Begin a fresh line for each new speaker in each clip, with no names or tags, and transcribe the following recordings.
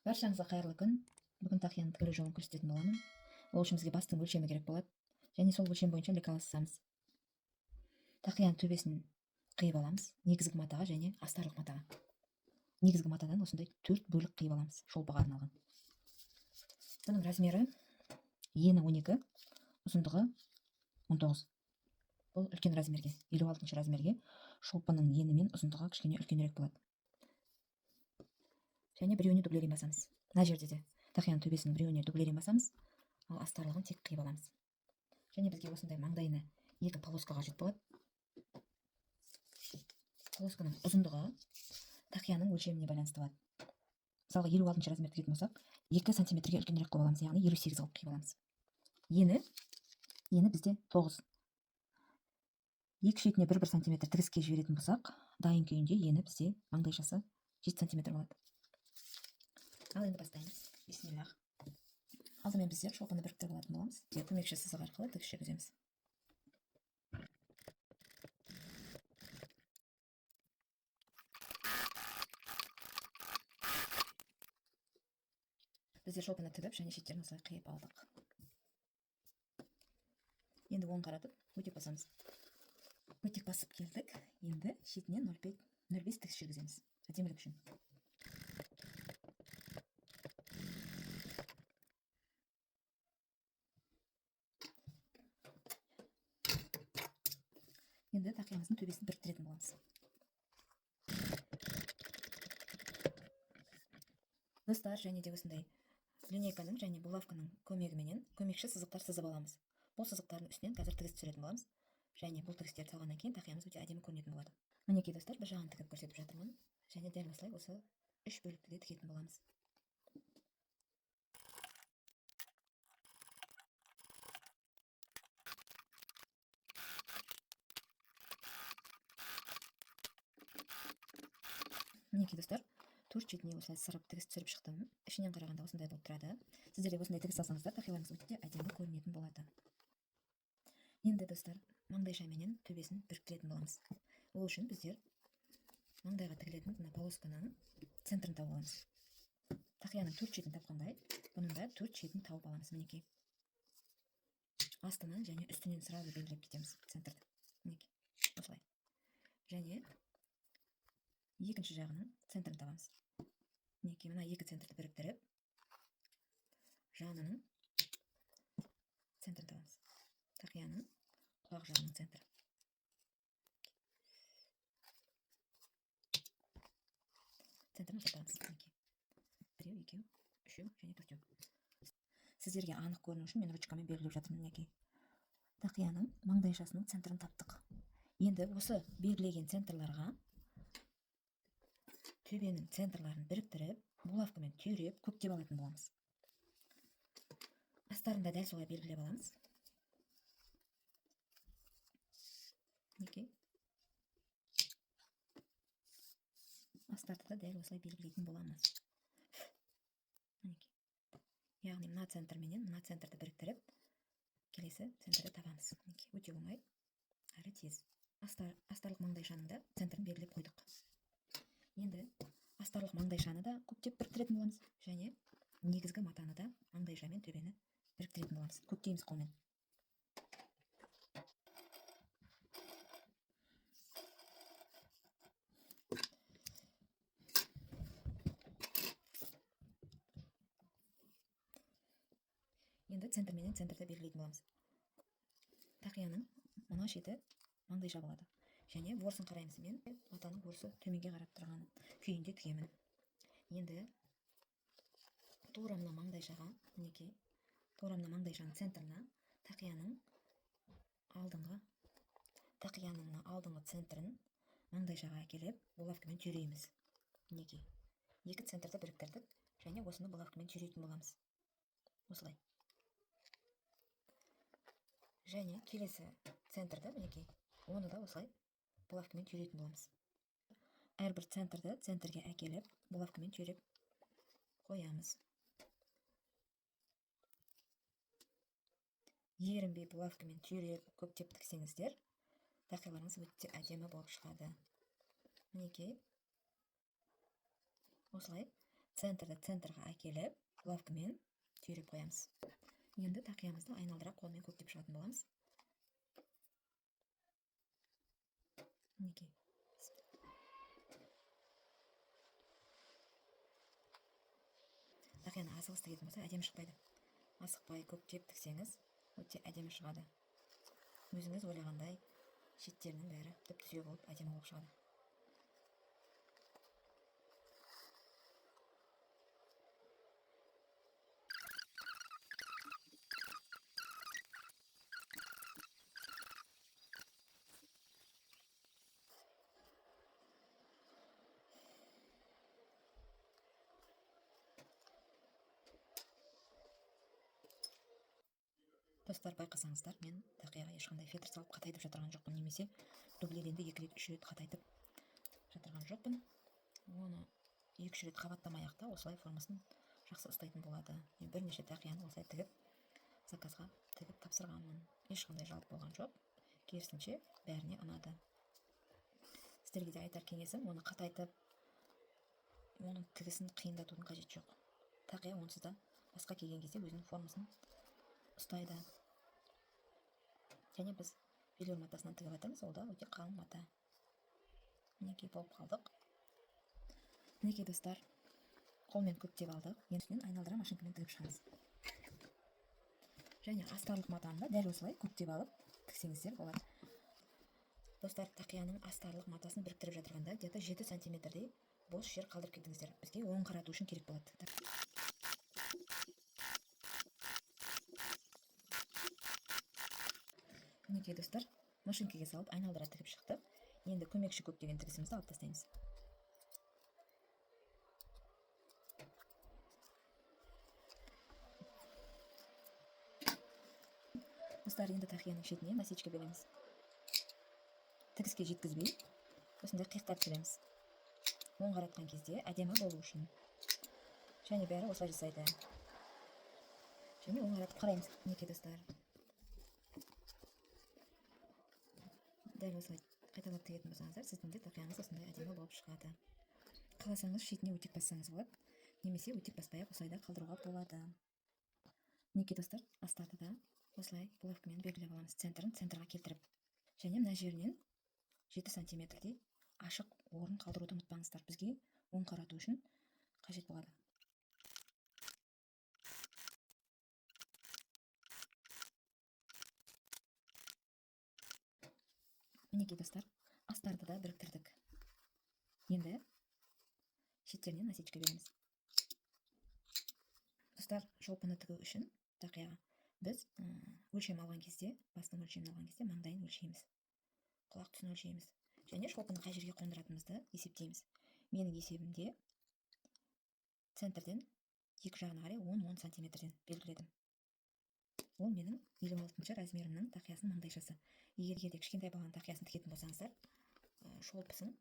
Баршаңызға қайырлы күн. Бүгін тақияның тігілу жолын көрсететін боламын. Ол үшін бізге бастың өлшемі керек болады. Және сол өлшем бойынша лекала сызамыз. Тақияның төбесін қиып аламыз. Негізгі матаға және астарлық матаға. Негізгі матадан осындай 4 бөлік қиып аламыз, шолпыға арналған. Бұның размері ені 12, ұзындығы 19. Бұл үлкен размерге, 56 размерге шолпының ені мен ұзындығы кішкене үлкенірек болады. Және біреуіне дублерин басамыз. Мына жерде де тақияның төбесінің біреуіне дублерин басамыз, ал астарлығын тек қиып аламыз. Және бізге осындай маңдайына 2 полоска қажет болады. Полосканың ұзындығы тақияның өлшеміне байланысты болады. Мысалға 56 размер тігетін болсақ, 2 сантиметрге үлкенірек қылып аламыз, яғни 58 қылып қиып аламыз. Ені бізде 9. Екі шетіне 1-1 сантиметр тігіске жіберетін болсақ, дайын күйінде ені бізде маңдайшасы 7 сантиметр болады. Ал енді бастаймыз. Бисмиллах. Алдымен біздер шолпыны біріктіріп алатын боламыз. Көмекші сызық арқылы тігіс жүргіземіз. Біздер шолпыны тігіп және шеттерін осылай қиып алдық. Енді оң қаратып өтек басамыз. Өтек басып келдік. Енді шетінен 0,5 тігіс жүргіземіз. Әдемілік үшін. Енді тақиямыздың төбесін біріктіретін боламыз. Достар, және де осындай линейканың және булавканың көмегіменен көмекші сызықтар сызып аламыз. Бұл сызықтардың үстінен қазір тігіс түсіретін боламыз. Және бұл тігістерді салғаннан кейін тақиямыз өте әдемі көрінетін болады. Мінекей достар, бір жағын тігіп көрсетіп жатырмын. Және дәл осылай осы 3 бөлікті де тігетін боламыз. Мінекей достар, төрт шетіне осылай сырып тігіс түсіріп шықтым. Ішінен қарағанда осындай болып тұрады. Сіздер де осындай тігіс салсаңыздар, тақияларыңыз өте әдемі көрінетін болады. Енді достар, маңдайшаменен төбесін біріктіретін боламыз. Ол үшін біздер маңдайға тігілетін мына полосканың центрін тауып аламыз. Тақияның төрт шетін тапқандай, бұның да төрт шетін тауып аламыз. Мінекей. Астынан және үстінен сразу белгілеп кетеміз центрді. Мінекей, осылай. Және екінші жағының центрін табамыз. Мінекей, мына екі центрді біріктіріп, жанының центрін табамыз. Тақияның құлақ жағының центрі. Центрін осылай табамыз. Мінекей. Біреу, екеу, үшеу және төртеу. Сіздерге анық көріну үшін мен ручкамен белгілеп жатырмын. Мінекей. Тақияның маңдайшасының центрін таптық. Енді осы белгілеген центрларға төбенің центрларын біріктіріп, булавкамен түйреп, көктеп алатын боламыз. Астарын да дәл солай белгілеп аламыз. Мінекей. Астарды да дәл осылай белгілейтін боламыз. Мінекей. Яғни мына центр менен мына центрді біріктіріп, келесі центрді табамыз. Мінекей, өте оңай, әрі тез. Астарлық маңдайшаның да центрін белгілеп қойдық. Енді астарлық маңдайшаны да көктеп біріктіретін боламыз. Және негізгі матаны да маңдайшамен төбені біріктіретін боламыз. Көктейміз қолмен. Енді центр менен центрді белгілейтін боламыз. Тақияның мына шеті маңдайша болады. Және ворсын қараймыз. Мен матаның ворсы төменге қарап тұрған күйінде тігемін. Енді тура мына маңдайшаға, мінекей, тура мына маңдайшаның центрына тақияның мына алдыңғы центрін маңдайшаға әкеліп, булавкамен түйрейміз. Мінекей, екі центрді біріктірдік және осыны булавкамен түйрейтін боламыз. Осылай. Және келесі центрді, мінекей, оны да осылай булавкамен түйрейтін боламыз. Әрбір центрді центрге әкеліп, булавкамен түйреп қоямыз. Ерінбей булавкамен түйреп, көктеп тіксеңіздер, тақияларыңыз өте әдемі болып шығады. Мінекей, осылай Центрді центрға әкеліп, булавкамен түйреп қоямыз. Енді тақиямызды айналдыра қолмен көктеп шығатын боламыз. Мінекей. Тақияны асығыс тігетін болса, әдемі шықпайды. Асықпай көктеп тіксеңіз, өте әдемі шығады. Өзіңіз ойлағандай шеттерінің бәрі түп-түзу болып әдемі болып шығады. Достар, байқасаңыздар, мен тақияға ешқандай фетр салып қатайтып жатырған жоқпын, немесе дублеринді 2 рет, 3 рет қатайтып жатырған жоқпын. Оны 2-3 рет қабаттамай ақ та осылай формасын жақсы ұстайтын болады. Мен бірнеше тақияны осылай тігіп, заказға тігіп тапсырғанмын. Ешқандай жалып болған жоқ. Керісінше бәріне ұнады. Сіздерге де айтар кеңесім, оны қатайтып, оның тігісін қиындатудың қажеті жоқ. Тақия онсыз да басқа киген кезде өзінің формасын ұстайды. Және біз велюр матасынан тігіп жатырмыз, ол да өте қалың мата. Мінекей болып қалдық. Мінекей достар, қолмен көктеп алдық. Енді үстінен айналдыра машинкамен тігіп шығамыз. Және астарлық матаны да дәл осылай көктеп алып тіксеңіздер болады. Достар, тақияның астарлық матасын біріктіріп жатырғанда где-то 7 сантиметрдей бос жер қалдырып кетіңіздер. Бізге оң қарату үшін керек болады. Мінекей достар, машинкаға салып айналдыра тігіп шықтық. Енді көмекші көк деген тігісімізді алып тастаймыз. Достар, енді тақияның шетіне насечка береміз. Тігіске жеткізбей, осындай қиықтар түсіреміз. Оң қаратқан кезде әдемі болу үшін. Және бәрі осылай жасайды. Және оң қаратып қараймыз. Мінекей достар. Дәл осылай қайталап тігетін болсаңыздар, сіздің де тақияңыз осындай әдемі болып шығады. Қаласаңыз шетіне өтек бассаңыз болады, немесе өтек баспай ақ осылай да қалдыруға болады. Мінекей достар, астарды да осылай булавкамен белгілеп аламыз, центрін центрға келтіріп. Және мына жерінен 7 сантиметрдей ашық орын қалдыруды ұмытпаңыздар. Бізге оң қарату үшін қажет болады. Мінекей достар, астарды да біріктірдік. Енді шеттерінен насечка береміз. Достар, шолпыны тігу үшін тақияға біз өлшем алған кезде, бастың өлшемін алған кезде маңдайын өлшейміз, құлақ тұсын өлшейміз және шолпыны қай жерге қондыратынымызды есептейміз. Менің есебімде центрден екі жағына қарай он-он сантиметрден белгіледім. Ол менің елу алтыншы размерімнің тақиясының маңдайшасы. Егер де кішкентай баланың тақиясын тігетін болсаңыздар, шолпысын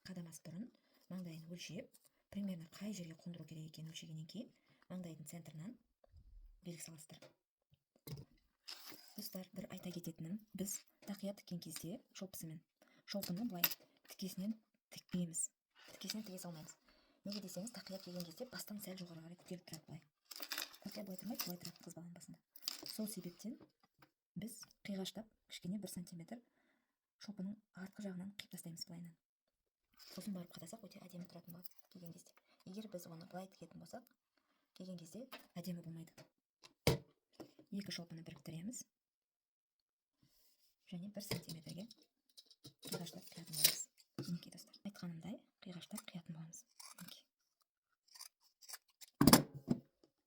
қадамас бұрын маңдайын өлшеп, примерно қай жерге қондыру керек екенін өлшегеннен кейін маңдайдың центрынан белгі саласыздар. Достар, бір айта кететінім, біз тақия тіккен кезде шолпысымен шолпыны былай тікесінен тікпейміз, тікесінен тіге салмаймыз. Неге десеңіз, тақия киген кезде бастан сәл жоғары қарай көтеріліп тұрады былай. Тақия былай тұрмайды, былай тұрады қыз баланың басында. Сол себептен біз қиғаштап кішкене 1 сантиметр шолпының артқы жағынан қиып тастаймыз былайынан. Сосын барып қадасақ өте әдемі тұратын болады киген кезде. Егер біз оны былай тігетін болсақ, киген кезде әдемі болмайды. Екі шолпыны біріктіреміз және 1 сантиметрге қиғаштап қиятын боламыз. Мінекей достар, айтқанымдай қиғаштап қиятын боламыз.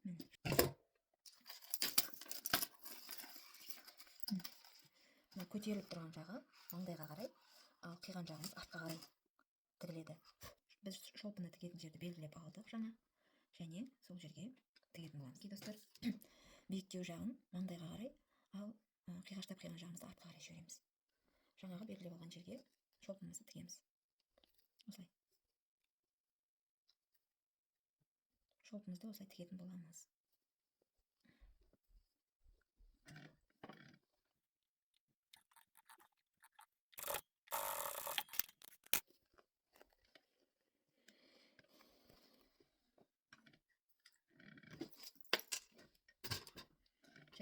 Мінекей. Міне. Мына көтеріліп тұрған жағы маңдайға қарай, ал қиған жағымыз артқа қарай тігіледі. Біз шолпыны тігетін жерді белгілеп алдық жаңа, және сол жерге тігетін боламыз. Мінекей достар, биіктеу жағын маңдайға қарай, ал қиғаштап қиған жағымызды артқа қарай жібереміз. Жаңағы белгілеп алған жерге шолпымызды тігеміз. Осылай. Шолпымызды осылай тігетін боламыз.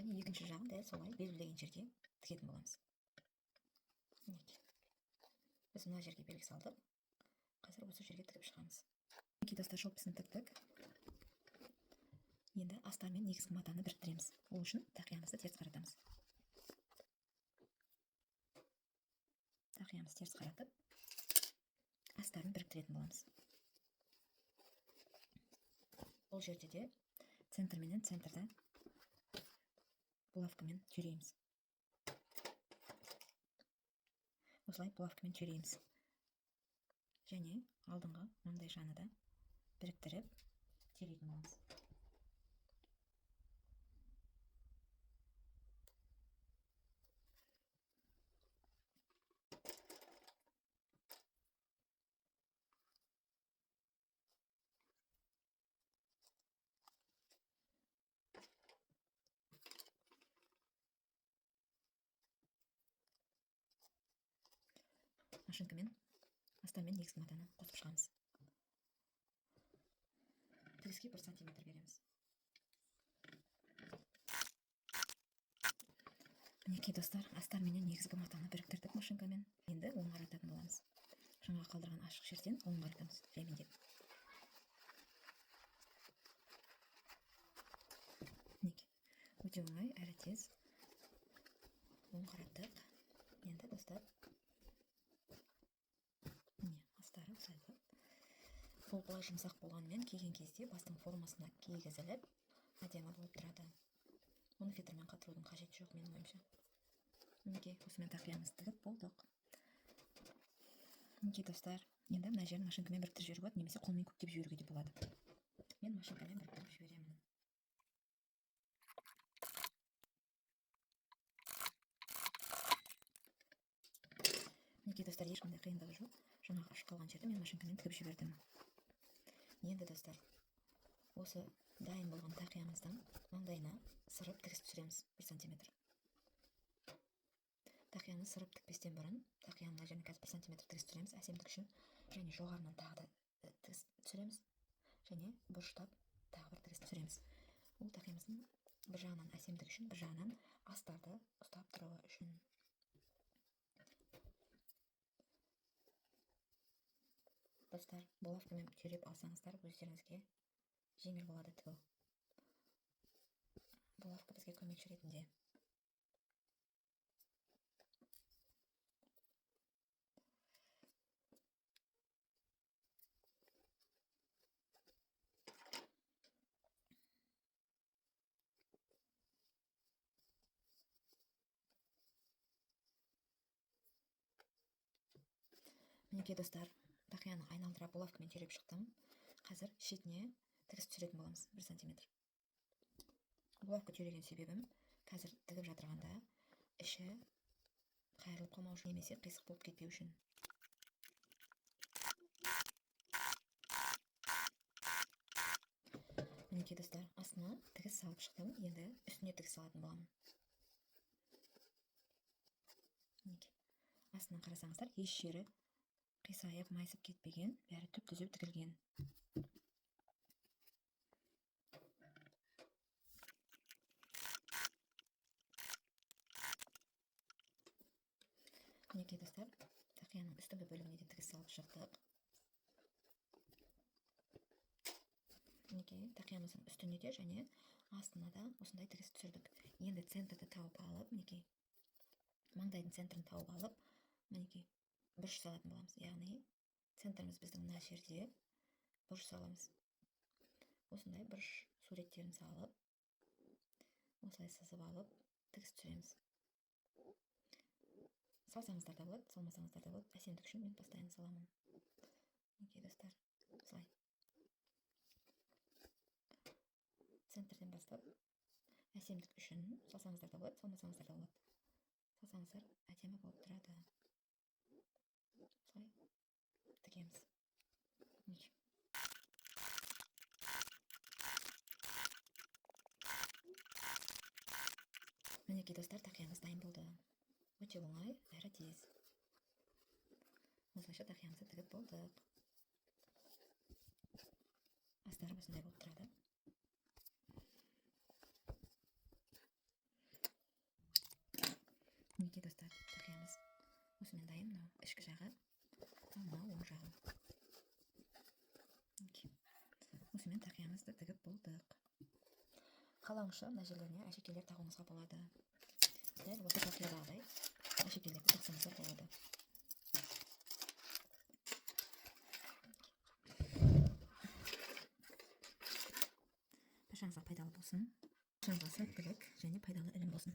Және екінші жағын дәл солай белгілеген жерге тігетін боламыз. Мінекей. Біз мына жерге белгі салдық. Қазір осы жерге тігіп шығамыз. Мінекей, достар, шолпысын тіктік. Енді астар мен негізгі матаны біріктіреміз. Ол үшін тақиямызды теріс қаратамыз. Тақиямызды теріс қаратып, астарын біріктіретін боламыз. Бұл жерде де центр менен центрді булавкамен түйрейміз. Осылай булавкамен түйрейміз. Және алдыңғы маңдай жағына да біріктіріп түйрейтін боламыз. Машинкамен астармен негізгі матаны қосып шығамыз. Тігіске 1 сантиметр береміз. Мінекей, достар, астар менен негізгі матаны біріктірдік машинкамен. Енді оң қарататын боламыз. Жаңа қалдырған ашық жерден оң қаратамыз жаймендеп. Мінекей, өте оңай әрі тез оң қараттық. Енді, достар, міне астары осылай болады. Бұл былай жұмсақ болғанымен киген кезде бастың формасына кигізіліп әдемі болып тұрады. Мұны фетрмен қатырудың қажеті жоқ менің ойымша. Мінекей, осымен тақиямызды тігіп болдық. Мінекей, достар, енді мына жерін машинкамен біріктіріп жіберуге болады, немесе қолмен көктеп жіберуге де болады. Мен машинкамен біріктіріп жіберемін. Мінекей, достар, ешқандай қиындығы жоқ. Жаңағы ашық қалған жерді мен машинкамен тігіп жібердім. Енді, достар, осы дайын болған тақиямыздың маңдайына сырып тігіс түсіреміз 1 сантиметр. Тақияны сырып тікпестен бұрын тақияның мына жеріне қазір 1 сантиметр тігіс түсіреміз әсемдік үшін. Және жоғарынан тағы да тігіс түсіреміз. Және бұрыштап тағы бір тігіс түсіреміз. Ол тақиямыздың бір жағынан әсемдік үшін, бір жағынан астарды ұстап тұруы үшін. Достар, булавкамен түйреп алсаңыздар өздеріңізге жеңіл болады тігу. Булавка бізге көмекші ретінде. Мінекей, достар, тақияны айналдыра булавкамен түйреп шықтым. Қазір шетіне тігіс түсіретін боламыз 1 сантиметр. Булавка түйреген себебім, қазір тігіп жатырғанда іші қайырылып қалмау үшін немесе қисық болып кетпеу үшін. Мінекей, достар, астына тігіс салып шықтым. Енді үстіне тігіс салатын боламын. Мінекей, астынан қарасаңыздар, еш жері қисайып, майысып кетпеген, бәрі түп-түзу тігілген. Мінекей, достар, тақияның үстіңгі бөлігіне де тігіс салып шықтық. Мінекей, тақиямыздың үстіне де және астына да осындай тігіс түсірдік. Енді центрді тауып алып, мінекей, маңдайдың центрін тауып алып, мінекей, бұрыш салатын боламыз. Яғни центріміз біздің мына жерде, бұрыш саламыз. Осындай бұрыш суреттерін салып, осылай сызып алып, тігіс түсіреміз. Салсаңыздар да болады, салмасаңыздар да болады. Әсемдік үшін мен постоянно саламын. Мінекей, достар, осылай. Центрден бастап, әсемдік үшін салсаңыздар да болады, салмасаңыздар да болады. Салсаңыздар әдемі болып тұрады. Осылай тігеміз. Мінекей. Мінекей, достар, тақиямыз дайын болды. Өте оңай, әрі тез. Осылайша тақиямызды тігіп болдық. Астары осындай болып тұрады. Ішкі жағы, ал мынау оң жағы. Мінекей. Осымен тақиямызды тігіп болдық. Қалауыңызша мына жерлеріне әшекейлер тағуыңызға болады. Дәл осы тақиядағыдай әшекейлерді тақсаңыздар болады. Баршаңызға пайдалы болсын. Баршаңызға сәттілік және пайдалы ілім болсын.